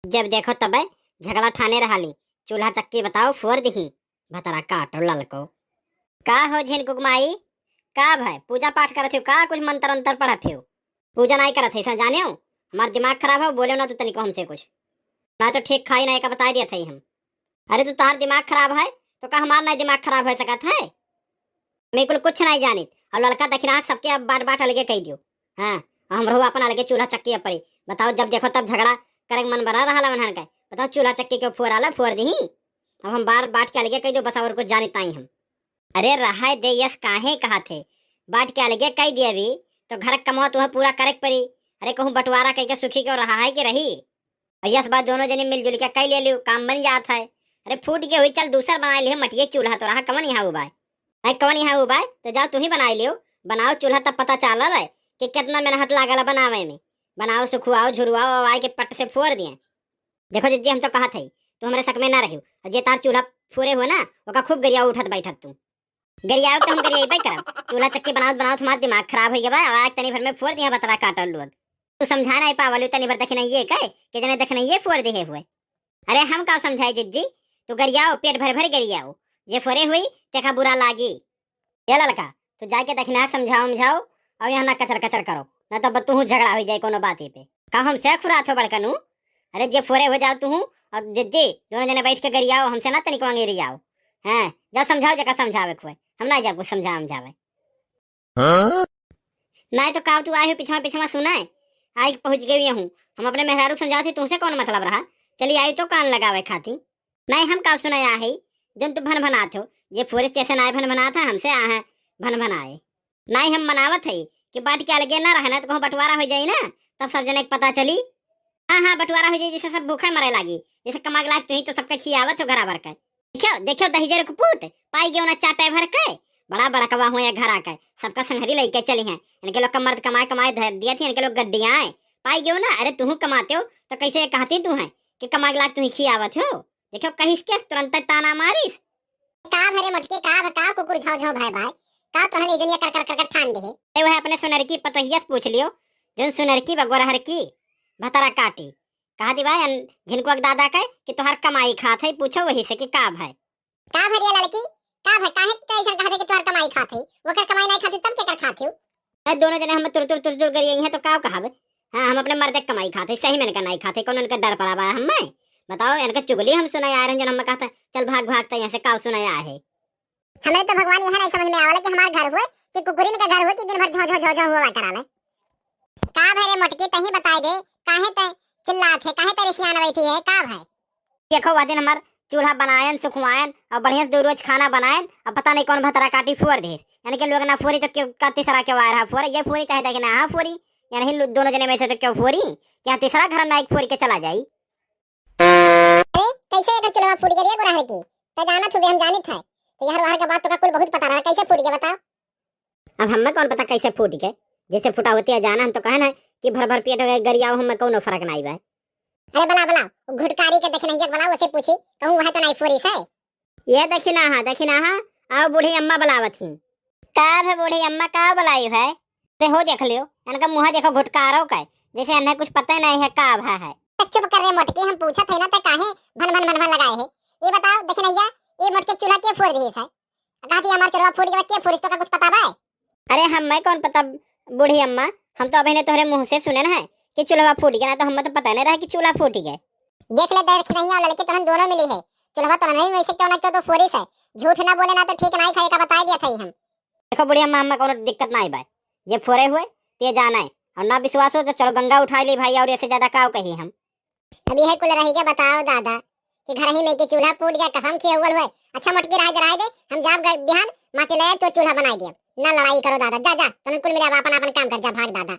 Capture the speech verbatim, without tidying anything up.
जब देखो तबे झगड़ा ठाने रहली, चूल्हा चक्की बताओ फोर दिही, भतरा काटो ललको। का हो झिनकुक माई, का भय, पूजा पाठ करत हो का, कुछ मंत्र अंतर पढ़त हो? पूजा नाई करत है, ऐसा जाने हो, हमार दिमाग खराब हो, बोले ना तू तनिको हमसे कुछ, ना तो ठीक खाई ना, एक बताए दिया था हम। अरे, तो तोहार दिमाग खराब है, तो का हमार नहीं दिमाग खराब हो सकत है? मैं कुल कुछ नहीं जानित। और ललका दखिना सबके अब बाँट बाँट अलगे कह दियो। हाँ, और हमरो अपन अलगे चूल्हा चक्की अब पड़ी। बताओ, जब देखो तब झगड़ा करे के मन बना रहा उन्हन के। बताओ, चूल्हा चक्की के फोर आला फोर दिही। अब हम बार बाँट के अलगे कह दियो, बस और कुछ जानित नहीं हम। अरे रहाय दे यस, काहे कहा थे, बाँट के अलगे कह दिए अभी, तो घर के कमवा तुम्हें पूरा करे के पड़ी। अरे कहूँ बंटवारा कह के सुखी क्यों रहा है कि रही? और यस बात दोनों जने मिलजुल के कई ले लियो, काम बन जात है। अरे फूट गए हुई, चल दूसर बना लिहे, मटिए चूल्हा तो रहा, कवन यहाँ उबाय? नहीं कवन यहाँ उबाय, तो जाओ तू ही बनाई लियो, बनाओ चूल्हा, तब पता चाल रहा है कि कितना मेहनत लागल है बनावे में। बनाओ, सुखुआओ, झुरुआओ, अब आए के पट से फोर दिए। देखो जिज्जी, हम तो कहा थे, तू हमारे शक में ना रहियो, और जे तार चूल्हा फोरे हुए ना, ओका खूब गरिया उठत बैठत तू। गरियाओ तो हम गरियाइबे करब। चूल्हा चक्की बनावत बनावत हमार दिमाग खराब हो गया बा। अब आज तनी भर में फोड़ दिया बतरा काटल लोग। तू समझा नहीं पावलू तनी भर दखिनइये के, के जने दखिनइये फोड़ दिहे हुए। अरे हम का समझाई जिज्जी, तू गरियाओ, पेट भर भर गरियाओ, जे फोरे हुई तेका बुरा लागी। ये ललका, तू जाके दखिना समझाओ, समझाओ, और यहाँ ना कचर कचर करो, ना तो अब तू झगड़ा हो जाए कोनो बात पे। का हमसे खुरात हो बड़कनू? अरे जे फोरे हो जाओ तू, और जे, जे दोनों जने बैठ के गरियाओ, हमसे ना तनिक अंगेरियाओ। हैं, जाओ समझाओ जेका समझावे के होए, हम ना जाब समझावे समझावे। हाँ? नहीं तो का तू आए हो पिछवा पिछवा सुनाए, आई पहुँच गई हूँ। हम अपने मेहरारू के समझाओ थे, तुमसे कौन मतलब रहा? चली आई तो कान लगावे खाती। नहीं हम का सुनाया है, जन तू भन भनात हो, जे फोरे तैसे ना भन भनात है, हमसे आ है भन भनाए। नाई हम मनावत है कि बाँट के अलगे ना रहे, ना तो कहूँ बंटवारा हो जाई ना, तब सब जने के पता चली। हाँ, हाँ, बंटवारा हो जाई, जैसे सब भूखे मरे लागी, जैसे कमा के लाग तू ही तो सबके खियावत हो घरा भर के। देखियो, देखियो, दहिजर के पूत, पाई गयो ना चाटे भर के, बड़ा बड़कवा हो या घरा के, सबका संघरी लइके चली हैं। इनके लोग का मर्द कमाए कमाए धर दिया थी, इनके लोग गड्डियाँ आए, पाई गयो ना। अरे तुहू कमाते हो तो कैसे ये कहती तू है कि कमा के लाग तू ही खियावत हो? देखियो, कहिस के तुरंत ताना मारिस। का भरे मोटके, का भ-, का कुकुर झाँव झाँव भाई भाई, का तोहन ई दुनिया कर कर कर कर ठान दे है? ए, वह अपने सुनरकी पतोहिया से पूछ लियो, जोन सुनरकी बा गोरहरकी, भतरा काटी। कहा दी भाई अन-, झिनकुआ के दादा के कि तोहार कमाई खात है, पूछो वही से कि का भाई। का भरे लड़की, का भाई, काहे के ऐसन कहा दे कि तोहार कमाई खात है? ओकर कमाई नहीं खाती तब केकर खाती हो? ए, दोनों जने हम तुर तुर तुर तुर गरिया हैं तो का कहब? हाँ, हम अपने मर्द के कमाई खाते, सही में इनका नहीं खाते, कौन इनका डर पड़ा बा हमें? बताओ, इनका चुगली हम सुनाए आ रहे हैं, जो हम कहते हैं, "चल भाग, भाग, तो यहाँ से काव सुनाए आए है?" हमरे तो भगवान यह नहीं समझ में आवला कि हमार घर हुए कि कुकुरिन का घर हुए कि दिन भर झौ झौ झौ झौ हुआ कराले। का भरे मोटकी, तही बताए दे, काहे ते चिल्लात है, काहे ते रिसियान बैठी है, का भाई? देखो, वह दिन हमार चूल्हा बनायन, सुखवायन और बढ़िया से दो रोज खाना बनायन, अब पता नहीं कौन भतरा काटी फोर देस। यानी कि लोग ना फोरी तो क्यों का तीसरा के वायर है फोर, ये फोरी चाहे दखिना है फोरी, या नहीं लो-, दोनों जने में से तो क्यों फोरी, क्या तीसरा घर ना एक फोरी के चला जाई? अरे, कैसे एकर चूल्हा फूट गया रे गोरहर की? त जानत हुए हम जानित है। तो यार, वहर के बात तो का कुल बहुत पता रहा, कैसे फूट गया बताओ? अब हमें कौन पता कैसे फूट के, जैसे फुटा होती है जाना, हम तो कहन है कि भर भर पेट हो गए गरियाओ, हमें कौनो फर्क नहीं बा। अरे बला, बला, वो घुटकारी के देखनैया के बला, उसे पूछी, कहूँ वह तो नहीं फोरिस है। ये दखिना हा, दखिना हा, आओ बूढ़ी अम्मा बुलावत ही। का है बूढ़ी अम्मा, का बुलाई है? ते हो देख लियो, इनका मुँह देखो घुटकारो का, जैसे इन्हें कुछ पता ही नहीं है का भा है। चुप कर रे मोटकी, हम पूछत है ना ते काहे भन भन भन भन लगाए है। ये बताओ दखिनैया, ये मोटकी चूल्हा के फोर दिए है? कहती हमार चूल्हा फूट गया, के फोरिस, तो का कुछ पता बा? अरे हमें कौन पता बूढ़ी अम्मा, हम तो अभी ने तोहरे मुँह से सुने ना है कि चूल्हा फूट गया, ना तो हमें तो पता नहीं रहा कि चूल्हा फूट गया। देख ले, देख नहीं आवला, लेकिन तोहन दोनों मिली है, चूल्हा तो नहीं वैसे क्यों ना क्यों तो फोरिस है, झूठ ना बोले ना तो ठीक नहीं खाए का बताए दिया था ही हम। देखो बूढ़ी अम्मा, हमें कौनो दिक्कत नहीं बा, जे फोरे हुए ते जाना है, और ना विश्वास हो तो चलो गंगा उठा ली भाई, और ऐसे ज्यादा काव कही हम। अब यह कुल रही के बताओ दादा कि घर ही में के चूल्हा फूट गया, कसम खिए हुआ हुए। अच्छा मोटकी रह दे, रह दे, हम जाब ग-, बिहान माटी ले तो चूल्हा बनाई दिया, ना लड़ाई करो दादा, जा जा, तुम कुल मिले अब अपन अपन काम कर जा, भाग दादा।